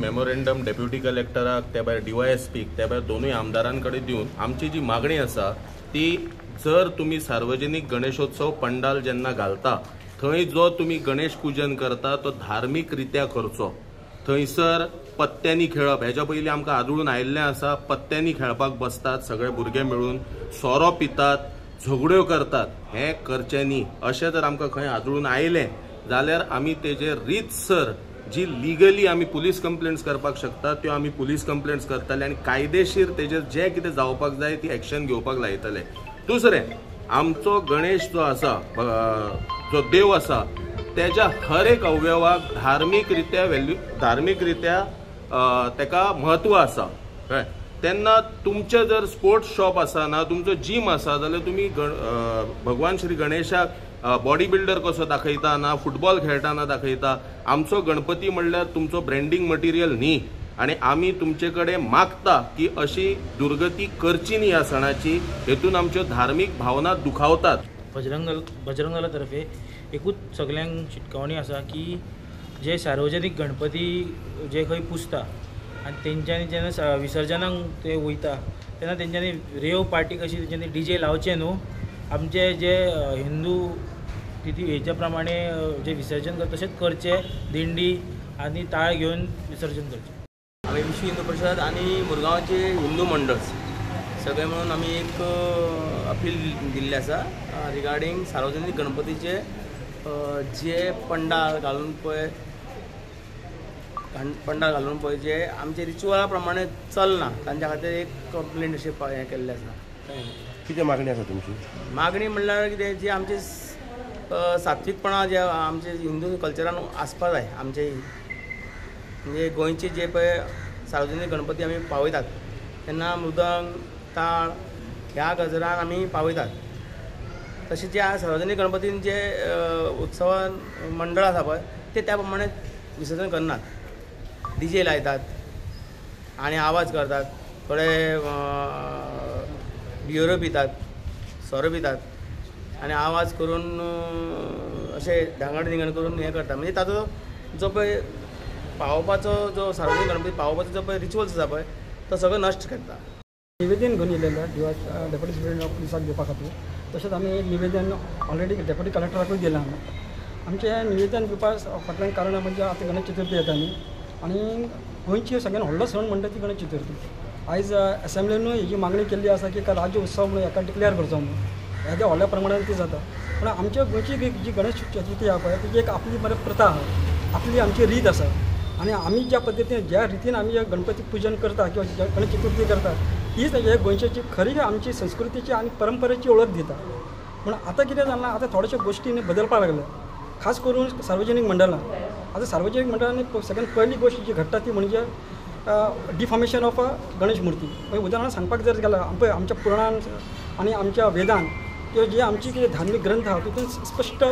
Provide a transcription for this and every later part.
Memorandum deputy कलेक्टराक, त्या भायर DYSPक, त्या भायर दोनूय आमदारां कडेन दिवन आमची जी मागणी आसा ती जर तुमी सार्वजनीक गणेशोत्सव पंडाल जेन्ना घालता थंय जो तुमी गणेश पूजन करता तो धार्मीक रित्या करचो. थंयसर पत्त्यांनी खेळप हेच्या पयलीं आमकां आदळून आयिल्लें आसा. पत्त्यांनी खेळपाक बसतात सगळे भुरगे मेळून, सोरो पितात, झगड्यो करतात, हें करचें न्ही. अशें जर आमकां खंय आदळून आयलें जाल्यार आमी तेजेर रीतसर जी लिगली आमी पुलीस कंप्लेंट्स करपाक शकता त्यो आमी पुलीस कंप्लेंट्स करतले आनी कायदेशीर तेजेर जें कितें जावपाक जाय ती एक्शन घेवपाक लायतले. दुसरें, आमचो गणेश जो आसा, जो देव आसा, तेज्या हर एक अवयवाक धार्मीक रित्या व्हॅल्यू, धार्मीक रित्या तेका म्हत्व आसा. कळ्ळें? तेन्ना तुमचें जर स्पोर्ट्स शॉप आसा ना तुमचो जीम आसा जाल्यार तुमी भगवान श्री गणेशाक बॉडी बिल्डर कसो दाखयता ना फुटबॉल खेळटाना दाखयता. आमचो गणपती म्हणल्यार तुमचो ब्रँडींग मटिरियल न्ही आनी आमी तुमचे कडेन मागता की अशी दुर्गती करची न्ही ह्या सणाची. हेतून आमच्यो धार्मीक भावना दुखावतात. बजरंग दला तर्फे एकूच सगल्यांक शिटकावणी आसा की जे सार्वजनीक गणपती जे खंय पुजता आनी तेंच्यांनी जेन्ना विसर्जनाक ते वयता तेन्ना तेंच्यांनी रेव पार्टी कशी तेंच्यांनी डीजे लावचे न्हू. आमचे जे हिंदू तिथी हेच्या प्रमाणे जे विसर्जन करता तशेंच करचें, दिंडी आनी ताळ घेवन विसर्जन करचें. आमी विश्व हिंदू परिशद आनी मुरगांवचे हिंदू मंडळ सगळे म्हणून आमी एक अपील दिल्लें आसा रिगार्डींग सार्वजनीक गणपतीचे जे पंडाल घालून पळय जे आमचे रिच्युअला प्रमाणे चलना तांच्या खातीर एक कंप्लेंट अशें हें केल्लें आसा. कितें मागणी आसा तुमची? मागणी म्हणल्यार कितें, जी आमचे सात्विकपणा जे आमचे हिंदू कल्चरान आसपा जाय. आमचे म्हणजे गोंयचे जे पळय सार्वजनीक गणपती आमी पावयतात तेन्ना मृदंग, ताळ ह्या गजरान आमी पावयतात. तशें जे सार्वजनीक गणपतीन जे उत्सवान मंडळ आसा पळय ते त्या प्रमाणे विसर्जन करनात, डीजे लायतात आनी आवाज करतात, थोडे बियरो पितात, सोरो पितात आनी आवाज करून अशें धांगड धिंगड करून हें करता. म्हणजे ताचो जो पळय पावोवपाचो जो सार्वजनीक गणपती पावोवपाचो जो पळय रिच्युअल्स आसा पळय तो सगळो नश्ट करता. निवेदन घेवन येयलेलें डेप्युटी सुपरिटेंडंट ऑफ पुलिसाक दिवपा खातीर. तशेंच आमी एक निवेदन ऑलरेडी डेप्युटी कलेक्टराकूय दिलां. आमी आमचें हें निवेदन दिवपा फाटल्यान कारण म्हणजे आतां गणेश चतुर्थी येता न्ही, आनी गोंयची सगळ्यान व्हडलो सण म्हणटा ती गणेश चतुर्थी. आयज एसेंब्लीनूय हेजी मागणी केल्ली आसा की एका राज्य उत्सव म्हणून हेका डिक्लेअर करचो म्हणून, येद्या व्हडल्या प्रमाणान ती जाता. पूण आमच्या गोंयची जी गणेश चतुर्थी आसा पळय तिची एक आपली बरी प्रथा आसा, आपली आमची रीत आसा आनी आमी ज्या पद्दतीन ज्या रितीन आमी गणपती पुजन करता किंवा गणेश चतुर्थी करता तीच हे गोंयची खरी आमची संस्कृतीची आनी परंपरेची वळख दिता. पूण आतां कितें जालां, आतां थोड्याश्यो गोश्टी बदलपाक लागल्या, खास करून सार्वजनीक मंडळां. आतां सार्वजनीक मंडळांनी सगळ्यात पयली गोश्ट जी घडटा ती म्हणजे डिफॉर्मेशन ऑफ गणेश मुर्ती. उदाहरण सांगपाक जर गेल्यार पळय आमच्या पुराणान आनी आमच्या वेदान किंवा जे आमची कितें धार्मीक ग्रंथ आसा तितून स्पश्ट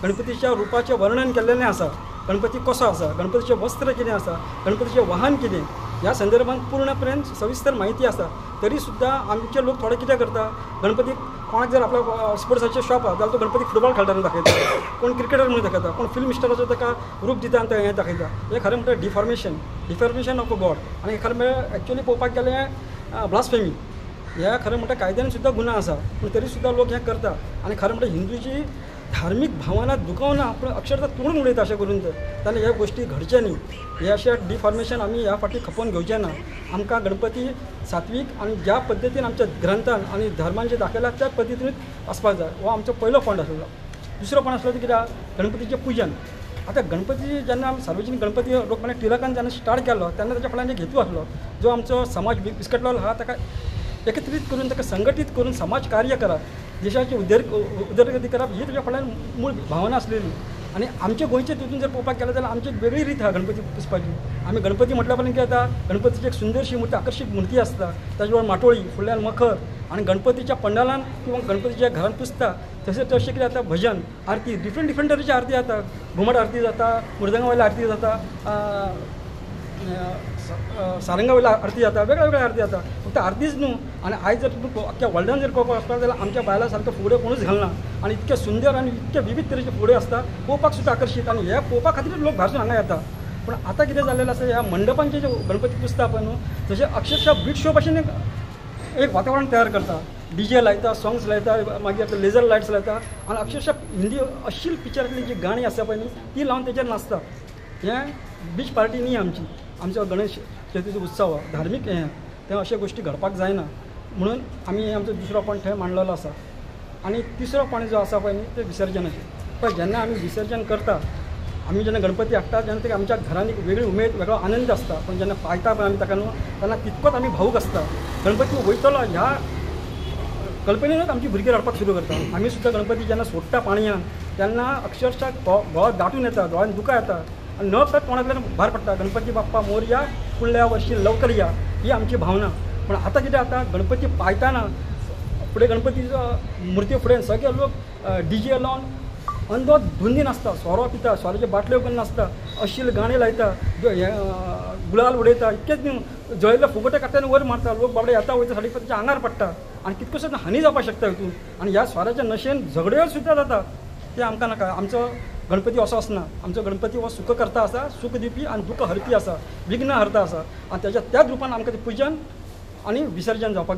गणपतीच्या रुपाचें वर्णन केल्लेलें आसा. गणपती कसो आसा, गणपतीचें वस्त्र कितें आसा, गणपतीचें वाहन कितें, ह्या संदर्भात पूर्णपणे सविस्तर म्हायती आसा. तरी सुद्दां आमचे लोक थोडे कितें करता, गणपती कोणाक जर आपलो स्पोर्ट्साचें शॉप आसा जाल्यार तो गणपती फुटबॉल खेळटाना दाखयता, कोण क्रिकेटर म्हणून दाखयता, कोण फिल्म स्टाराचो ताका रूप दिता आनी हें दाखयता. हें खरें म्हणल्यार डिफॉर्मेशन ऑफ गॉड. आनी खरें म्हणल्यार एक्चुअली पळोवपाक गेल्यार ब्लास्फेमी ह्या खरें म्हणटा कायद्यान सुद्दां गुन्यांव आसा, पूण तरी सुद्दां लोक हें करता. आनी खरें म्हणल्यार हिंदूची धार्मीक भावना दुखावना पूण अक्षरशः तोडून उडयता अशें करून तर जाल्यार ह्या गोश्टी घडचे न्ही. हे अशें डिफॉर्मेशन आमी ह्या फाटी खपोवन घेवचें ना. आमकां गणपती सात्वीक आनी ज्या पद्दतीन आमच्या ग्रंथान आनी धर्मान जें दाखयलां त्या पद्दतीनूच आसपाक जाय. हो आमचो पयलो पॉयंट आसलो. दुसरो पॉयंट आसलो तो कितें, गणपतीचें पुजन. आतां गणपती जेन्ना आमी सार्वजनीक गणपती लोकमान्य टिळकान जेन्ना स्टार्ट केलो तेन्ना ताच्या फाटल्यान एक हेतू आसलो, जो आमचो समाज विस्कटलेलो आसा ताका एकत्रीत करून ताका संघटीत करून समाज कार्य करप, देशाची उदरगती करप, ही ताच्या फाटल्यान मूळ भावना आसलेली. आनी आमच्या गोंयचे तितून जर पळोवपाक गेलें जाल्यार आमची एक वेगळी रीत आसा गणपती पुजपाची. आमी गणपती म्हटल्या पर्यंत कितें जाता, गणपतीची एक सुंदरशी मूर्ती, आकर्शीक मूर्ती आसता, ताजे बरोबर माटोळी, फुडल्यान मखर, आनी गणपतीच्या पंडालान किंवा गणपतीच्या घरान पुजता. तशें तशें कितें जाता, भजन आरती, डिफरंट डिफरंट तरेची आरती जाता, घुमट आरती जाता, मृदंगा वयली आरती जाता, सारंगा वयली आरती जाता, वेगळ्या वेगळ्या आरती जाता. फक्त आरतीच न्हू. आनी आयज जर तुमी अख्ख्या वर्ल्डान जर पळोवपाक वचपाक जाल्यार आमच्या बायलां सारक्यो फुगड्यो कोणूच घालना आनी इतके सुंदर आनी इतके विविध तरेचे फुगड्यो आसता, पळोवपाक सुद्दां आकर्शीत. आनी हे पळोवपा खातीर लोक भायरसून हांगा येता. पूण आतां कितें जाल्लें आसा, ह्या मंडपांचे जे गणपती पुजता पळय न्हू, तशें अक्षरशः बीट शो भाशेन एक वातावरण तयार करता. डीजे लायता, सॉंग्स लायता, मागीर लेजर लायट्स लायता आनी अक्षरशः हिंदी अश्लील पिक्चरांतली जी गाणी आसा पळय न्ही ती लावन तेजेर नाचता. हें बीच पार्टी न्ही आमची, आमचो गणेश चतुर्थी उत्सव धार्मीक हें, तें अश्यो गोश्टी घडपाक जायना म्हणून आमी आमचो दुसरो पॉयंट थंय मांडलेलो आसा. आनी तिसरो पॉयंट जो आसा पळय न्ही ते विसर्जनाचेर. पळय जेन्ना आमी विसर्जन करता, आमी जेन्ना गणपती हाडटा तेन्ना ते आमच्या घरान एक वेगळी उमेद, वेगळो आनंद आसता. पूण जेन्ना पायता पळय आमी ताका न्हू तेन्ना तितकोच आमी भावूक आसता. गणपती वयतलो ह्या कल्पनेनूच आमची भुरगीं रडपाक सुरू करता. आमी सुद्दां गणपती जेन्ना सोडटा पाणयान तेन्ना अक्षरशः गळो दाटून येता, दोळ्यान दुकां येता आनी न कळत तोंडांतल्यान भायर पडटा गणपती बाप्पा मोरया, फुडल्या वर्षी लवकर या, ही आमची भावना. पूण आतां कितें जाता, गणपती पायताना फुडें गणपतीचो मुर्ती फुडें सगळे लोक डीजे लावन अंदोज धुंदी नाचता, सोरो पिता, सोऱ्याच्यो बाटल्यो करून नाचता, अश्लील गाणी लायता, गुलाल उडयता, इतकेच न्हू जळिल्ले फुगोटे काडटा आनी वयर मारता. लोक बाबडे येता वयता साडी तांच्या आंगार पडटा आनी कितकोसो हानी जावपाक शकता हितून. आनी ह्या सोऱ्याच्या नशेन झगड्यो सुद्दां जाता. ते आमकां नाका. आमचो गणपती असो आसना. आमचो गणपती हो सुख करता आसा, सूख दिवपी आनी दुःख हरपी आसा, विघ्न हरता आसा. आनी तेज्या त्याच रुपान आमकां तें पुजन आनी विसर्जन जावपाक जाय.